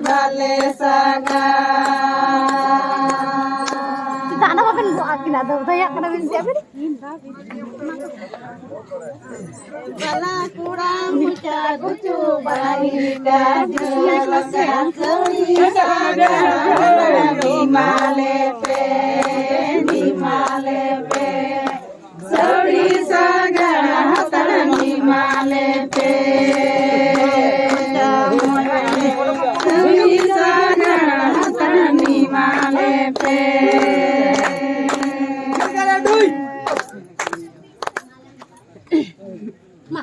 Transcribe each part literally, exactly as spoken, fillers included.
ᱵᱟᱞᱮ ᱥᱟᱜᱟ᱾ ᱪᱮᱫᱟᱜ ᱚᱱᱟ ᱵᱟᱵᱮᱱ ᱜᱚᱜ ᱟᱹᱠᱤᱱᱟ? ᱟᱫᱚ ᱫᱟᱭᱟᱜ ᱠᱟᱱᱟ ᱵᱮᱱ ᱪᱮᱫ ᱵᱮᱱ? ᱵᱟᱞᱟ ᱠᱚᱲᱟ ᱢᱚᱪᱟ ᱜᱩᱪᱩ ᱵᱟᱦᱤ ᱠᱟᱡᱩ ᱥᱟᱥᱟᱝ ᱥᱟᱹᱲᱤ ᱥᱟᱜᱟ ᱱᱤᱢᱟᱞᱮ ᱯᱮ, ᱱᱤᱢᱟᱞᱮ ᱯᱮ᱾ ᱥᱟᱹᱲᱤ ᱥᱟᱜᱟᱲ ᱦᱟᱛᱟᱲ ᱱᱤᱢᱟᱞᱮ ᱯᱮ᱾ ᱥᱟᱹᱲᱤ ᱥᱟᱜᱟᱲ ᱦᱟᱛᱟᱲ ᱱᱤᱢᱟᱞᱮ ᱯᱮ᱾ ᱢᱟ᱾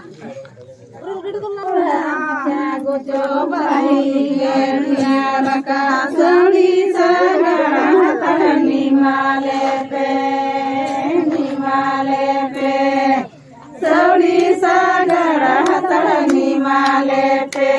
ᱜᱚᱡᱚ ᱵᱟᱦᱤ ᱜᱮ ᱨᱮᱭᱟᱲ ᱟᱠᱟ ᱥᱟᱹᱲᱤ ᱥᱟᱜᱟᱲ ᱦᱟᱛᱟᱲ ᱱᱤᱢᱟᱞᱮ ᱯᱮ, ᱱᱤᱢᱟᱞᱮ ᱯᱮ᱾ ᱥᱟᱹᱲᱤ ᱥᱟᱜᱟᱲ ᱦᱟᱛᱟᱲ ᱱᱤᱢᱟᱞᱮ ᱯᱮ᱾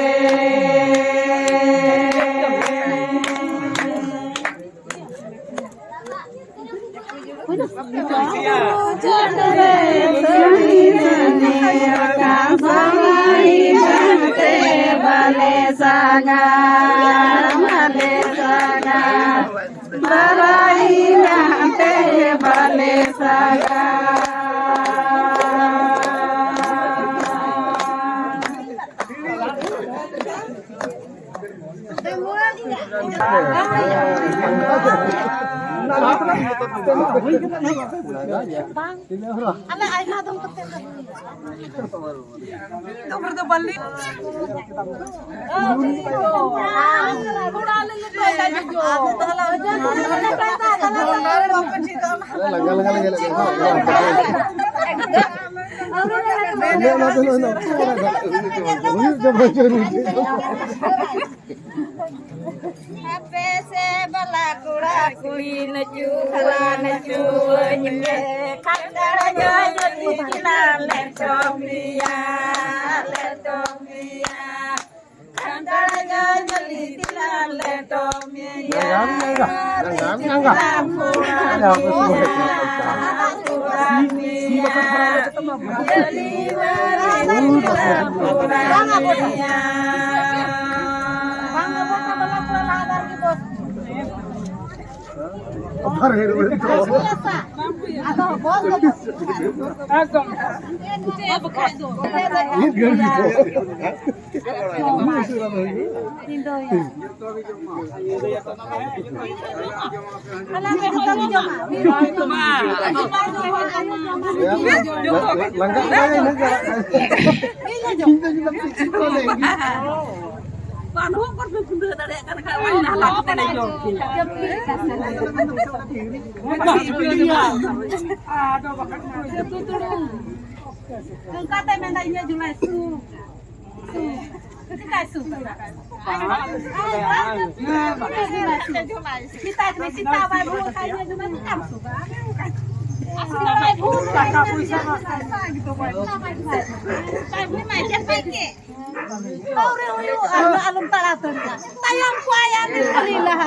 ᱟᱞᱮ ᱟᱭᱢᱟ ᱫᱚᱢ ᱠᱟᱛᱮ ᱫᱚ᱾ ᱛᱚᱵᱮ ᱫᱚ ᱵᱟᱞᱤ᱾ ᱞᱟᱸᱜᱟ, ᱞᱟᱸᱜᱟ, ᱞᱟᱸᱜᱟ, ᱞᱟᱸᱜᱟ᱾ ᱦᱩᱭᱩᱜ ᱪᱚ ᱵᱟᱝ ᱪᱚ᱾ ᱟᱯᱮ ᱥᱮ ᱵᱟᱞᱟ ᱠᱚᱲᱟ ᱠᱩᱲᱤ ᱱᱟᱪᱩ ᱠᱷᱟᱞᱟ ᱱᱟᱪᱩ ᱟᱹᱧ ᱯᱮ᱾ ᱠᱷᱟᱱᱴᱟᱲ ᱡᱚ ᱡᱚᱞᱤ ᱛᱤᱞᱟ ᱞᱮᱴᱚ ᱯᱮᱭᱟ, ᱞᱮᱴᱚ ᱯᱮᱭᱟ᱾ ᱠᱷᱟᱱᱴᱟᱲ ᱡᱚ ᱡᱚᱞᱤ ᱛᱤᱞᱟ ᱞᱮᱴᱚ ᱯᱮᱭᱟ᱾ ᱜᱟᱱ, ᱜᱟᱱ, ᱜᱟᱱ, ᱜᱟᱱ, ᱜᱟᱱ᱾ ᱛᱤᱞᱟ ᱯᱚᱲᱟ ᱯᱮᱭᱟ᱾ ᱵᱟᱹᱱᱩᱜ ᱠᱚ ᱠᱷᱩᱱᱫᱟᱹᱣ ᱫᱟᱲᱮᱭᱟᱜ ᱠᱟᱱ ᱠᱷᱟᱱ ᱚᱱᱟ ᱦᱟᱞᱟᱝ ᱠᱟᱛᱮ ᱞᱮ ᱡᱚᱢ ᱠᱮᱭᱟ᱾ ᱚᱱᱠᱟᱛᱮ ᱢᱮᱱᱫᱟ ᱤᱧᱟᱹᱜ ᱡᱩᱞᱟᱭ ᱥᱩ᱾ ᱥᱩ᱾ ᱪᱮᱫᱟᱭ ᱥᱩ? ᱥᱮᱛᱟ ᱠᱟᱱᱟᱭ, ᱥᱮᱛᱟ ᱵᱟᱭ ᱵᱷᱩᱞ ᱠᱷᱟᱡ ᱤᱧᱟᱹᱜ ᱡᱩᱞᱟᱭ ᱪᱮᱫᱟᱢ ᱥᱩ? ᱟᱥᱚᱞ ᱵᱟᱭ ᱵᱷᱩᱞ ᱠᱷᱟᱡ ᱴᱟᱠᱟ ᱯᱚᱭᱥᱟ ᱵᱟᱭ ᱵᱷᱩᱞ ᱠᱷᱟᱡ᱾ ᱵᱟᱭ ᱵᱷᱩᱞ ᱢᱟ ᱪᱮᱫ ᱵᱟᱭ ᱠᱮ? ᱟᱹᱣᱨᱤ ᱦᱩᱭᱩᱜᱼᱟ, ᱟᱞᱚᱢ ᱛᱟᱲᱟᱛᱟᱹᱲᱤᱜᱼᱟ᱾ ᱛᱟᱭᱚᱢ ᱠᱚᱜᱼᱟᱭ, ᱟᱨ ᱢᱤᱫ ᱜᱷᱟᱹᱲᱤᱡ ᱞᱟᱦᱟ᱾